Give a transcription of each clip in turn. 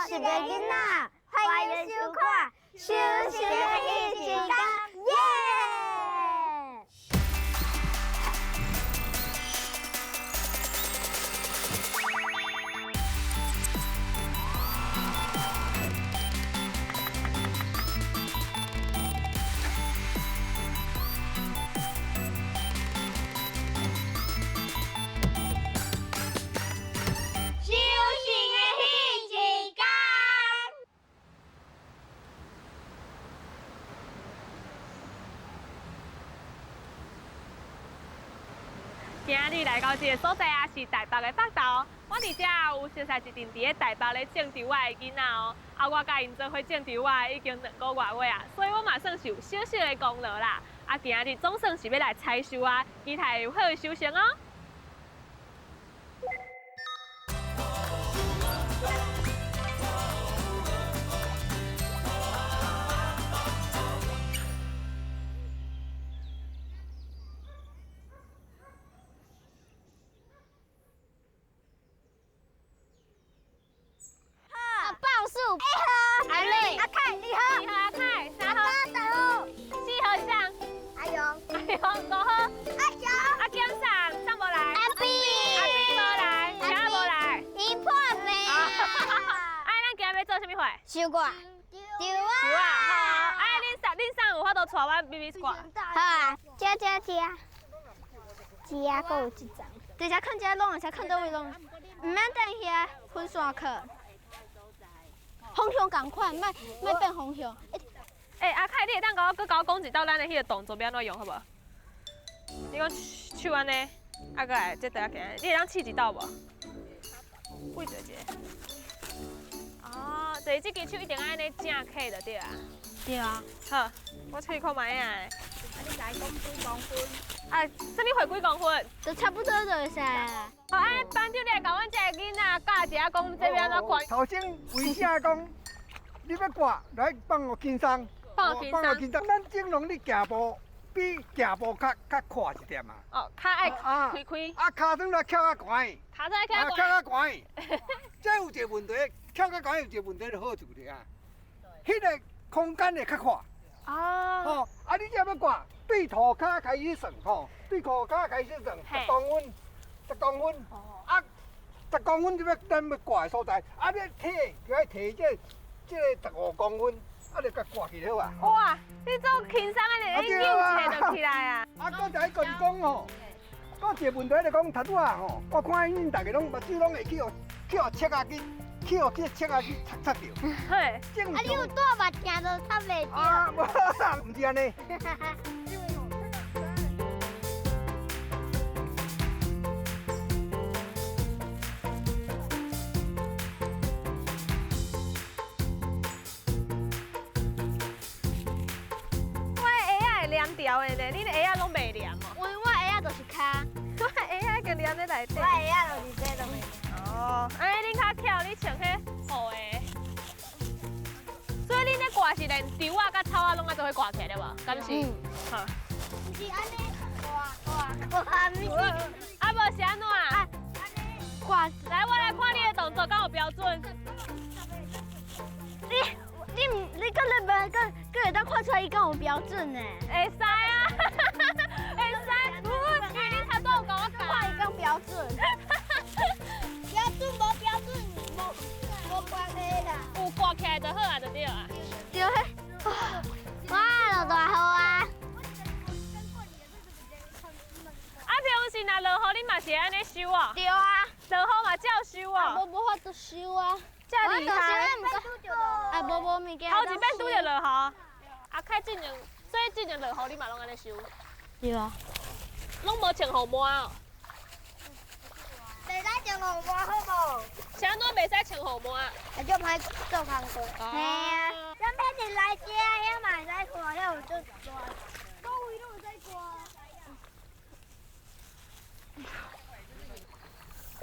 熟的囡仔，歡迎收看《收熟的彼一天》耶！收成的彼一天。今日來到這個所在啊，是台北的北投。我佇遮有熟似一陣佇咧台北咧種稻仔的囡仔哦。啊，我佮𪜶做伙種稻仔已經2個外月啊，所以我嘛算是有小小的功勞啦。啊，今日總算是欲來採收啊，期待有好的收成哦。好，報數1號，阿瑞，阿凱，你好，二號阿凱，三號、阿哥，大號，四號是誰？阿勇，阿勇，五號阿雄，阿堅送，送無來，阿 B，阿 B 無來，啥無來？伊破病。哎，咱今日欲做啥物貨？收割，對啊，有啊，好。哎，恁送有法度帶阮咪咪掛？好啊，這這這，這閣有一層。直接囥這攏會使囥佗位攏，毋免等遐分線去。方向仝款，莫莫變方向。欸，阿凱，你會當共我閣共我講一道咱的彼個動作欲按怎用好無？你講手按呢，啊，閣來這倒仔行，你會當試一道無？位坐一下。哦，就是這支手一定愛按呢正起就對啊。對啊。好，我試看覓啊。啊，你來講幾公分？啊，啥物貨幾公分？就差不多就會使啊。好，啊，班長，你來共阮這個囡仔教一下，講這欲按怎掛？頭先為啥講你欲掛來放予輕鬆？放予輕鬆。放予輕鬆。咱正常你行步比行步較較闊一點啊。哦，較愛開開。啊，跤掌來翹較懸。跤掌愛翹較懸。翹較懸。這有一個問題，翹較懸有一個問題就好處咧啊。彼個空間會較闊。哦。吼，啊，你這欲掛，對塗跤開始算吼，對塗跤開始算十公分，十公分。啊，十公分就欲咱欲掛的所在，啊，你提就愛提這個15公分，啊，就共掛起好啊。哇，你做輕鬆的，你硬提就起來啊。啊，剛才閣是講吼，閣一個問題就講，頭拄仔吼，我看𪜶逐家攏目睭攏會去予去予切仔去，去予這切仔去插插著。嘿。啊，你有帶目鏡都插袂著。啊，無，毋是按呢。我的鞋仔會黏牢的呢，恁的鞋仔攏袂黏哦。因為我鞋仔就是跤。我的鞋仔跟黏在內底。我鞋仔就是這都袂黏。哦，按呢恁較巧，你穿彼厚的，所以恁咧掛是連稻仔佮草仔攏愛做伙掛起來對無？敢是？嗯。好。毋是按呢掛掛掛，毋是。啊，無是按怎？啊，掛。來，我來看你的動作，敢有標準？你你毋你閣咧問，閣閣會當看出來伊敢有標準呢？會使啊，會使。因為你頭拄有共我講。看伊敢標準。標準無標準無無關係啦。有掛起來就好啊，就對啊。對，哇，落大雨啊！啊，平常時若落雨，你嘛是會按呢收哦？對啊。落雨嘛照收哦。無無法度收啊。這厲害！啊，無無物件。頭一擺拄著落雨，阿凱進前，所以進前落雨你嘛攏按呢收。對啊。攏無穿雨帽哦。袂使穿雨帽好無？是按怎袂使穿雨帽？啊，就歹做工課。嘿啊，咱平時來遮，遐嘛會使看，遐有足大。佗位攏會使掛。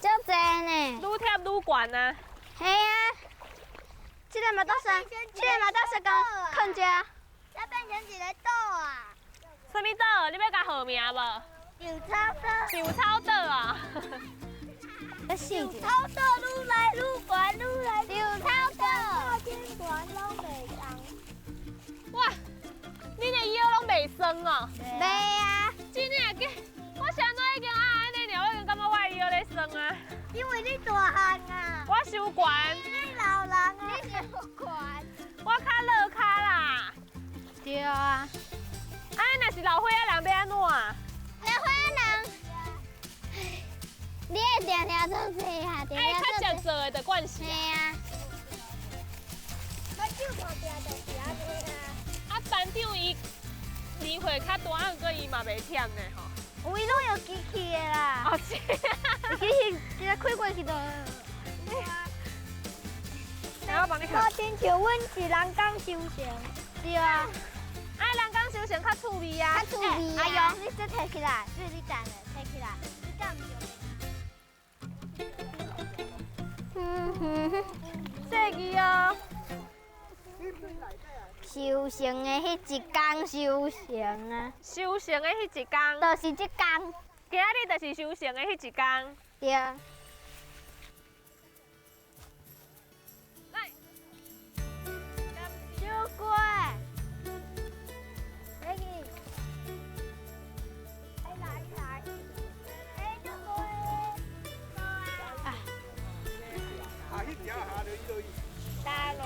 足濟呢。愈貼愈懸啊！嘿啊，這個嘛當算，這個嘛當算講囥遮。這變成一個島啊！啥物島？你欲共號名無？稻草島。稻草島啊！稻草島愈來愈懸，愈來稻草島。酸哦？袂啊。真的假？我是按怎已经啊按呢尔，我已经感觉我的腰咧酸啊。因为你大汉啊。我伤悬。你老人啊。你伤悬。我较落跤啦。对啊。啊，若是老岁仔人欲按怎？老岁仔人，你会定定做这啊？爱较食做的就惯势。嘿啊。我手无定就是按呢啊。啊，班长伊年岁较大，啊，毋过伊嘛袂忝呢吼。有伊拢用机器的啦。哦，是。机器直接开过去就。来，我帮你看。我亲像阮是人工收成。对啊。啊，人工收成较趣味啊。较趣味啊。阿勇，你这提起来，这你等的，提起来，你等唔着。嗯哼哼。细腻哦。收成的彼一工收成啊。收成的彼一工。就是这工。今仔日就是收成的彼一工。对。来。小鬼。来去。来来。哎，小鬼。啊，彼条下落去落去。打落。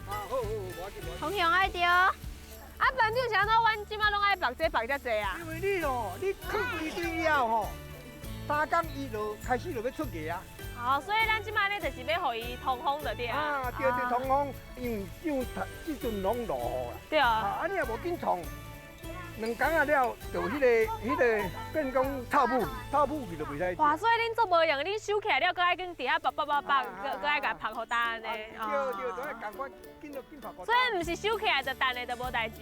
啊，好好好，无要紧无要紧。方向爱对。啊，班长是按怎？阮这马拢爱绑这绑遮济啊？因为你哦，你囥规堆了吼，三工伊就开始就欲出芽啊。哦，所以咱这马呢就是欲予伊通风就对啊。啊，对对，通风，因为像这阵拢落雨啦。对啊。啊，你若无紧创，两工仔了，就彼个变讲臭母，臭母去就袂使。哇，所以恁做无用，恁收起来了，阁爱紧伫遐拔拔拔拔，阁爱共曝予干按呢。对对，都爱共款，紧就紧曝。所以毋是收起来就等的就无代志。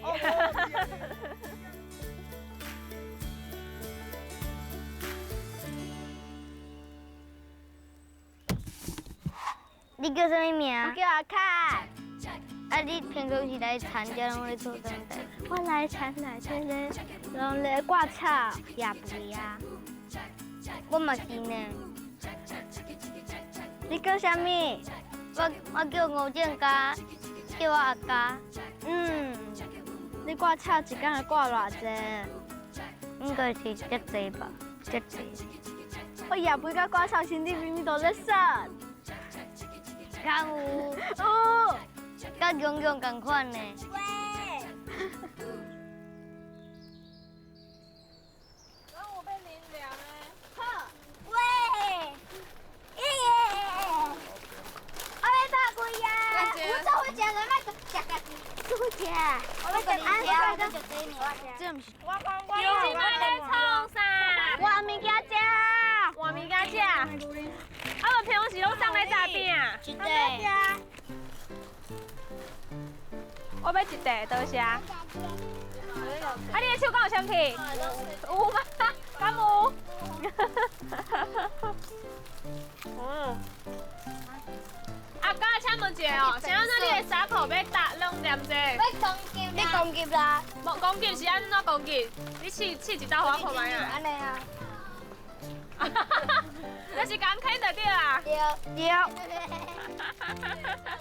你叫啥物名？我叫阿凯。啊，你平常时来田遮拢咧做啥物代志？我来田内底咧，拢咧割草、野肥啊。我嘛是呢。你叫啥物？我叫吴正嘉，叫我阿嘉。嗯，你割草一工会割偌济？应该是遮济吧，遮济。我野肥佮割草，身体明明都咧酸。敢有？有。佮强强仝款呢。喂。我有欲啉凉的。好。喂。耶。我欲拍开啊！我做伙食，就莫食家己。做伙食。我欲食安怎？这毋是。我讲我。你这马咧创啥？换物件食。换物件食。啊，无平常时拢送咧炸饼。一块。我欲一块，多谢。啊，你的手敢有生气？有吗？敢有？嗯。阿哥，请问一下哦，是按怎你的衫裤欲搭拢黏这？欲攻击，欲攻击啦！无攻击是按怎攻击？你试试一道，予我看觅啊。按呢啊。这是共牵就对啊。对对。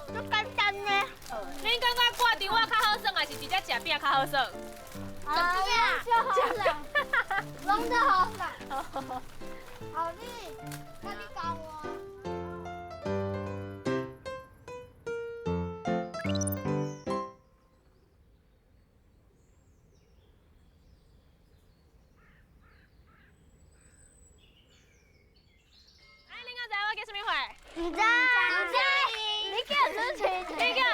足简单呢。恁感觉挂伫我较好耍，还是直接食饼较好耍？食饼好耍，拢都好耍。好你，那你教我。哎，恁敢知我叫啥物货？毋知。毋知。你叫主持人？你叫我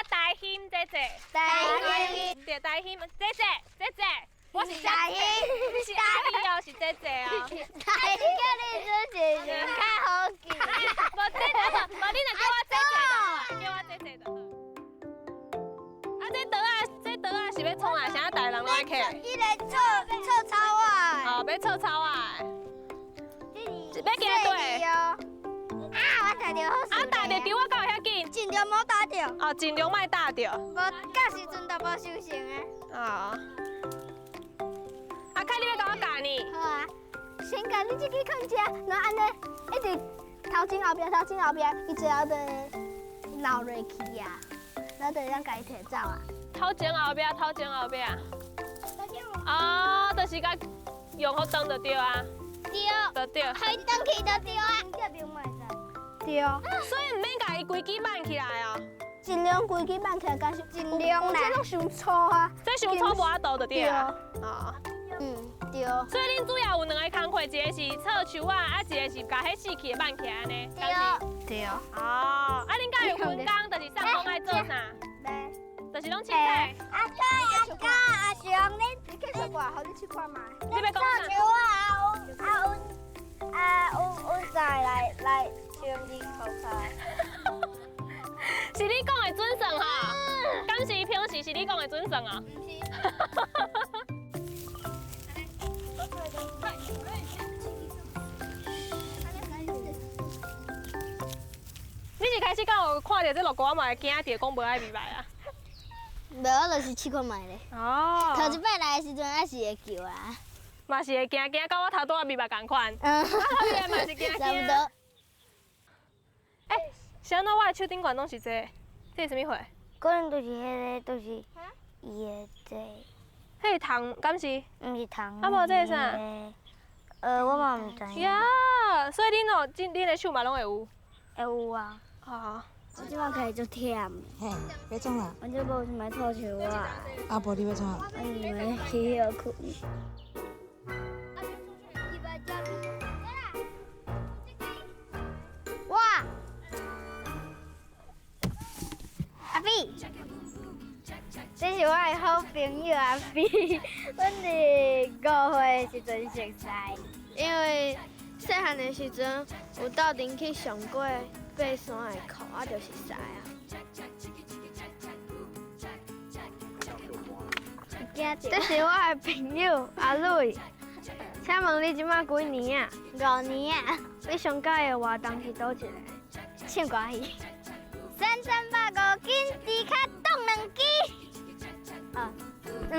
大兴姐姐。大兴。对，大兴姐姐姐姐，我是大兴，你是阿姨哦，是姐姐哦。大兴叫你主持人较好记。无姐姐，无你若叫我姐姐就好，叫我姐姐就好。啊，这桌仔，这桌仔是欲创啊？啥大人拢爱客？伊个臭臭草仔。哦，欲臭草仔。欲行对。啊，我打著好。啊，打著猪我敢有遐紧？尽量莫打著。哦，尽量莫打著。无，到时阵就无收成的。哦。阿凯，你欲共我教呢？好啊，先共你这支囥遮，然后按呢一直头前后壁，头前后壁，伊最后就会流落去啊，然后就会当共伊提走啊。头前后壁，头前后壁。哦，就是共用予長就對啊。對。就對。予伊轉去就對啊。對。所以毋免共伊規支挽起來哦。盡量規支挽起來，但是盡量啦。這攏傷粗啊。這傷粗無法度就對啊。哦。嗯，對。所以恁主要有兩個工課，一個是插樹仔，啊，一個是共彼死去的挽起來按呢。對。對。哦，啊，恁敢有分工，就是送講愛做啥？就是攏凊彩。阿哥阿哥阿雄，你繼續掛，予你試看覓。你欲講啥？插樹仔，啊阮啊阮阮再來來穿你頭殼。是你講的準算吼？敢是平時是你講的準算啊？毋是。你一開始敢有看著這鹿膏，我嘛會驚著，講無愛入來啊？無，我就是試看覓咧。哦。頭一擺來的時陣，還是會叫啊。嘛是會驚驚，佮我頭拄仔味目仝款。嗯。我頭嘛是驚驚。差不多。欸，是按怎我的手頂懸攏是這個？這是啥物貨？可能就是彼個，就是伊的這個。彼是糖，敢是？毋是糖。啊無這是啥？我嘛毋知影。呀，所以恁哦，恁的手嘛攏會有？會有啊。啊。我這擺開始足忝。嘿，欲創啥？我這無想欲吐樹仔。啊，無你欲創啥？我想欲去歇睏。哇！阿比，這是我的好朋友阿比，阮佇5歲的時陣熟似，因為細漢的時陣有鬥陣去上過爬山的課，啊，就熟似啊。這是我的朋友阿蕊，請問你這擺幾年啊？ 5年啊。你上喜歡的活動是佗一個？唱歌戲。3385斤，豬跤擋兩支。啊，嗯。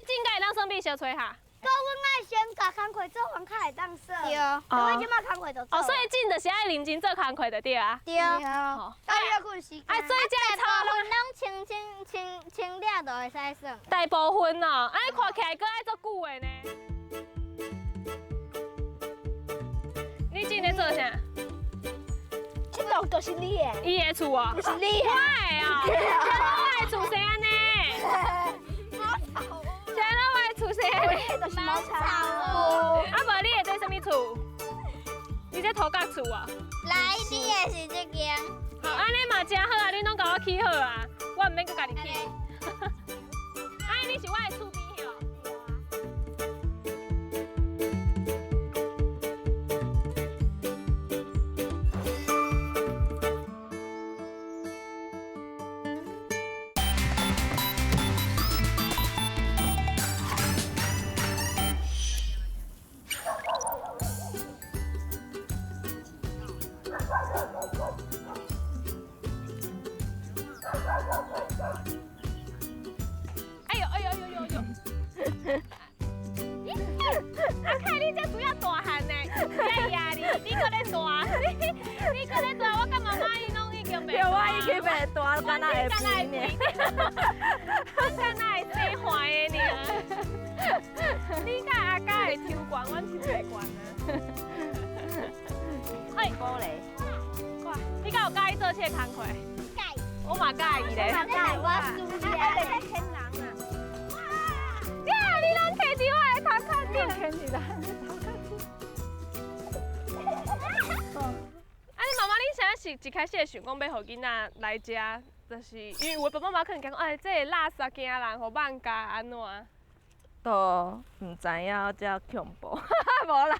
真敢會當耍比相揣下？閣阮愛先共工課做完，較會當耍。對。我這擺工課就做。哦，所以真就是愛認真做工課就對啊。對。啊，你猶閣有時間。啊，所以這个大部分攏清清清清了就會使耍。大部分哦，按呢看起來閣愛足久的呢。你真咧做啥？這棟就是你的。伊的厝哦。毋是你的。我的哦。我的厝是按呢。是按怎我的厝是按呢？就是茅草。啊，無你的這啥物厝？你這土角厝啊？來，你的是這間。好，按呢嘛真好啊！恁攏共我起好啊，我毋免閣家己起。哎，你是我的厝邊哦。哎呦哎呦呦呦呦！阿凯，你這主要大漢呢，在壓你，你閣咧大，你閣咧大，我佮媽媽伊攏已經袂大。對，我已經袂大，敢若會肥呢。我敢若會生壞的爾。你佮阿嘉會抽懸，阮抽袂懸啊。哎，玻璃。哇，你敢有佮意做這個工課？我嘛佮意咧。我輸啊！天人啊！呀，你攏摕佇我的頭殼頂。摕佇咱的頭殼頂。啊，你媽媽，恁啥是一開始會想講欲予囡仔來遮？就是因為有的爸爸媽媽可能講，哎，這個垃圾驚人，予放假按怎？都毋知影遮恐怖，無啦，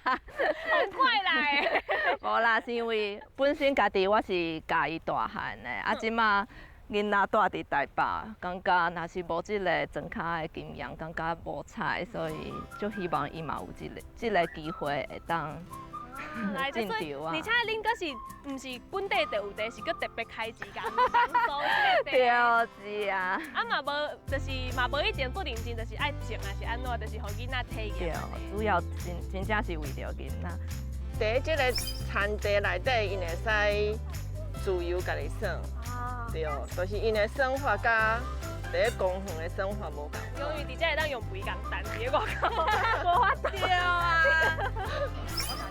怪來。無啦，是因為本身家己我是嘉義大漢的，啊，這馬囡仔住佇台北，感覺若是無這个庄跤的經驗，感覺無彩，所以就希望伊嘛有這个機會會當進場啊。而且恁閣是毋是本地就有地，是閣特別開錢共租這個地？對，是啊。啊嘛無，就是嘛無一定不認真，就是愛種啊，是按怎，就是予囡仔體驗。對，主要真正是為著囡仔。佇這个田地內底，𪜶會使自由家己耍。對，就是𪜶的生活佮佇咧公園的生活無仝。因為佇遮會當用肥共蛋佇咧外口，無法度。對啊。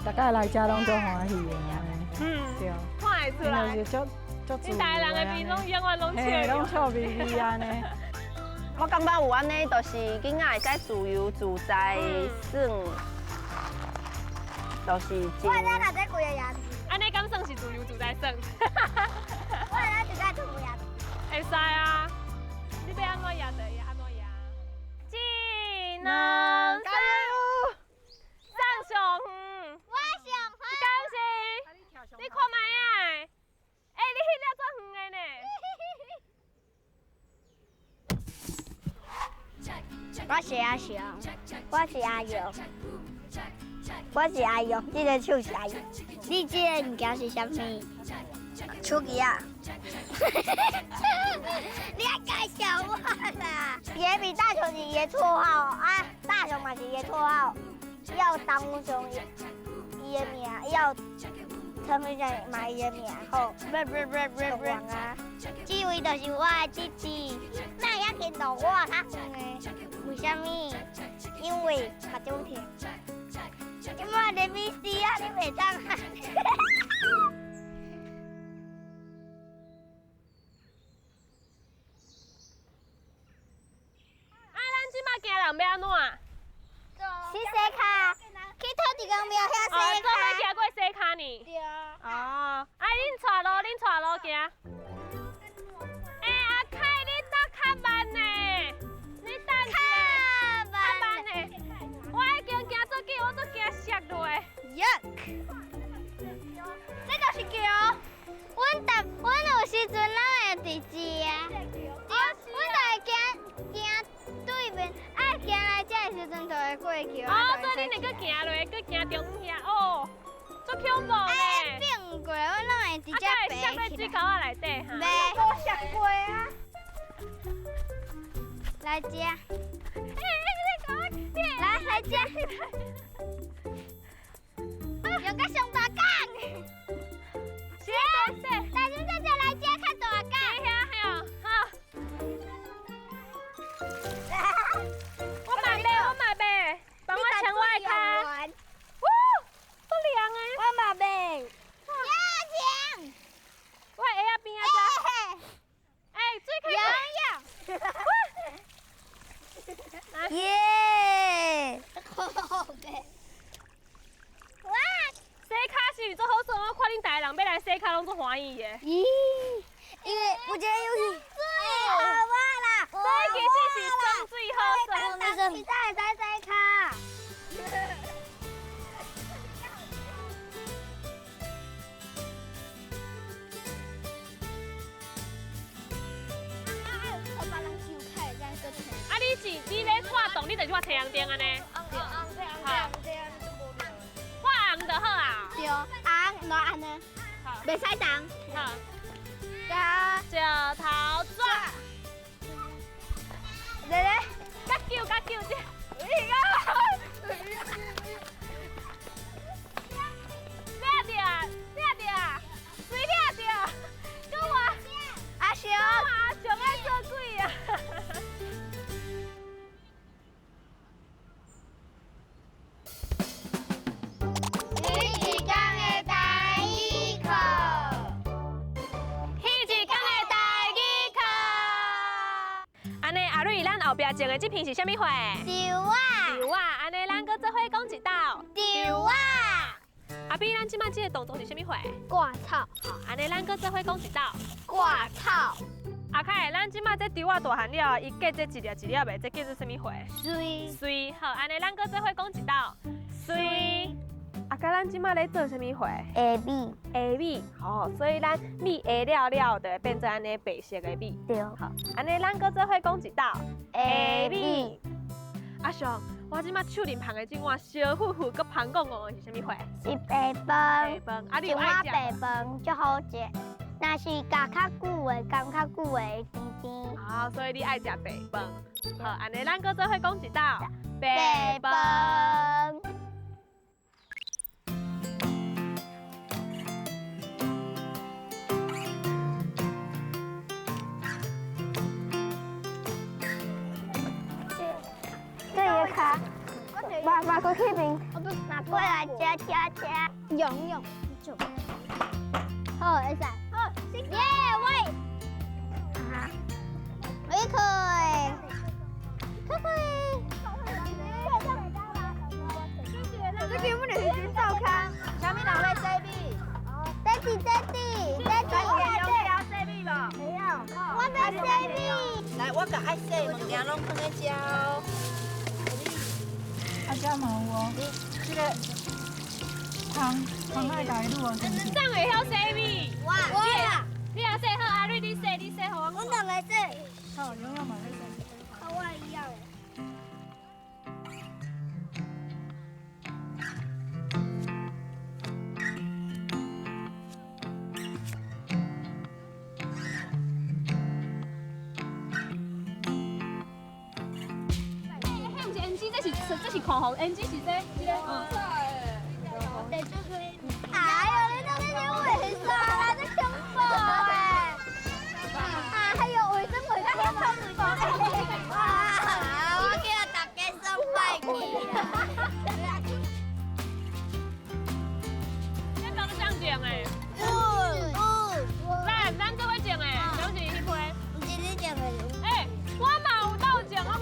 逐家來遮攏足歡喜的，對。看會出來。足足恁台南人的面攏永遠攏笑，攏笑眯眯按呢。我感覺有按呢，就是囡仔會使自由自在耍，就是真。我來拿這幾個牙。按呢敢算是自由自在耍？我來自在自由牙。會使啊！你欲按怎壓就會按怎壓。一、兩、三，送上遠。我上遠。敢是？你看覓啊？欸，你彼粒足遠的呢。我是阿雄，我是阿勇，我是阿勇，這個手是阿勇。你這个物件是啥物？手機啊！你愛介紹我啦！野比大雄是伊的綽號啊，大雄嘛是伊的綽號，要當上伊的名，要陳輝祥嘛伊的名，好。王啊！這位就是我的弟弟，哪會遐緊路我較遠的？為啥物？因為目睭疼。這擺你比死啊！你袂當啊！啊，咱這擺行人欲按怎？去洗跤，去土地公廟遐洗跤。哦，做伙行過洗跤呢？對啊。哦，啊，恁帶路，恁帶路行。欸，阿凱，你搭較慢呢？你等下，較慢呢。我已經行足緊，我都驚摔落。yuck！這就是橋。阮逐，阮有時陣攏會佇遮。對，阮就會行行對面，啊行來遮的時陣就會過橋。哦，所以恁會閣行落，閣行中央遐哦，足恐怖呢。變過，阮攏會佇遮啊，會摔佇水溝仔內底哈？袂，無摔過啊。來遮。來來遮。用個上大工。是，大雄姐姐來遮較大工。遐嘿哦，好。我嘛欲，我嘛欲，幫我牽我的跤。哇，足涼的。我嘛欲。要停。我的鞋仔邊仔遮。欸，水開。游泳。耶！好嘅。哇！洗跤是毋是足好耍？我看恁台南人欲來洗跤攏足歡喜的。咦？因為我覺得有水好哇啦。所以其實是爽水好耍。你再洗洗跤。啊！你是你咧活動，你就是活太陽燈按呢？對，畫紅就好啊。對，紅來按呢，袂使動。好。加石頭紙。來來，較久較久這。掠著啊！掠著啊！誰掠著？閣我。阿雄。阿雄愛做鬼啊！後壁種的這片是啥物花？稻仔。稻仔，按呢咱閣做伙講一道。稻仔。阿比，咱這擺這个動作是啥物花？割草。好，按呢咱閣做伙講一道。割草。阿凱，咱這擺這稻仔大漢了，伊結這一粒一粒的，這叫做啥物花？穗。穗。好，按呢咱閣做伙講一道。穗。阿凱，咱這擺咧做啥物花？下米。下米。好，所以咱米下了了，就會變做按呢白色的米。對。好，按呢咱閣做伙講一道。下米。阿雄，我這擺手裡捧的這碗燒乎乎、閣芳摃摃的是啥物花？是白飯。白飯。啊，你有愛食？一碗白飯足好食，若是咬較久的，甘較久的會甜甜。啊，所以你愛食白飯。好，按呢咱閣做伙講一道。白飯。马马过去边，马过来吃吃吃，用用。好，会使。好，耶喂。啊，你可以，可可以。这根本就是真糟糕。啥物人咧洗米？爹地爹地爹地。我要洗米。来，我共爱洗物件拢放咧遮哦。啊，遮嘛有哦，这个香香爱来卤哦。怎会晓洗米？我。你也洗好，阿瑞你洗，你洗予我。我两个洗。好，永远嘛咧洗。和我一样。这是看红，胭脂是这，这个。哎呦，你到底是为啥啦？这恐怖哎！啊，还有为什么这恐怖？哇！我叫大家送拜去啦。这当上种的。有有。来，咱做伙种的，拢是彼批。毋是你种的。欸，我嘛有斗种，好无？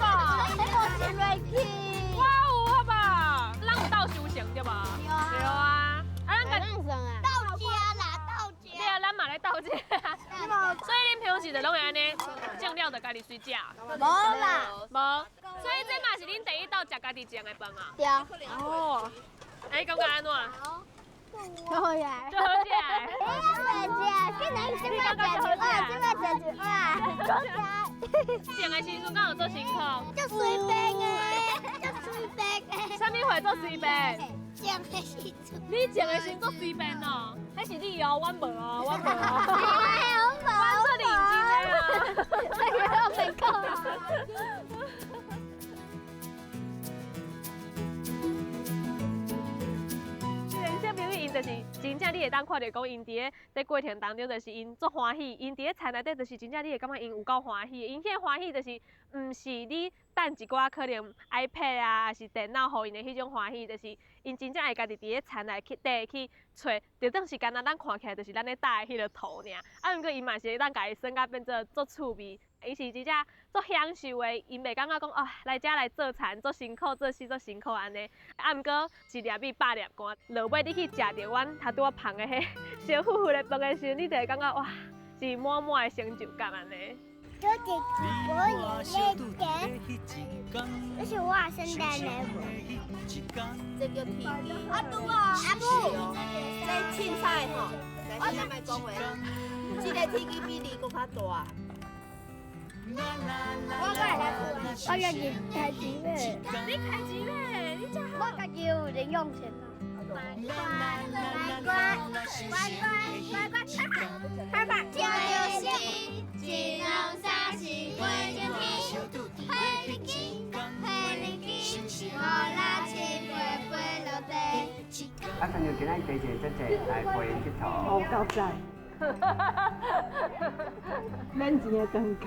我是落去。我有好无？咱有斗收成对无？对啊。对啊。啊，咱家算啊。斗食啦，斗食。对啊，咱嘛咧斗食。所以恁平常时就拢会按呢，种了就家己随食。无啦。无。所以这嘛是恁第一道食家己种的饭啊？对。哦。哎，你感觉按怎？好食。足好食。你也袂食，竟然这摆食一碗，这摆食一碗，好食。种的时阵敢有做辛苦？足随便的，足随便的。啥物会做随便？种的时阵。你种的时阵做随便哦？彼是你哦，阮无哦，阮无哦。我无。阮做认真的啊。这个我没讲啊。小朋友𪜶就是真正你会当看著讲，𪜶伫咧这过程当中，就是𪜶足欢喜，𪜶伫咧田内底就是真正你会感觉𪜶有够欢喜。𪜶彼个欢喜就是，毋是你等一寡可能 iPad 啊，抑是电脑予𪜶的彼种欢喜，就是𪜶真正会家己伫咧田内去地去揣，就当是干焦咱看起来就是咱咧搭的彼个图尔。啊，毋过𪜶嘛是会当共伊耍甲变做足趣味。伊是真正足享受的，𪜶袂感觉讲哦，来遮来做田足辛苦，做死足辛苦按呢。啊，毋过一粒米百粒汗，落尾你去食著阮头拄仔捧的彼烧呼呼的饭的时阵，你就会感觉哇，是满满的成就感按呢。我也这是我圣诞礼物。这叫铁枝。阿杜啊，阿母，这凊彩吼，来先莫讲话。这个铁枝比你阁较大。我我家己开钱买。你开钱买，你真好。我家己有零用钱啦。乖乖乖乖乖乖，爸爸。就是一两三四五六七，飞机飞机，五六七八飞落地。啊，亲像今仔日第一个这济来陪𪜶𨑨迌。哦，够赞。免钱的长工。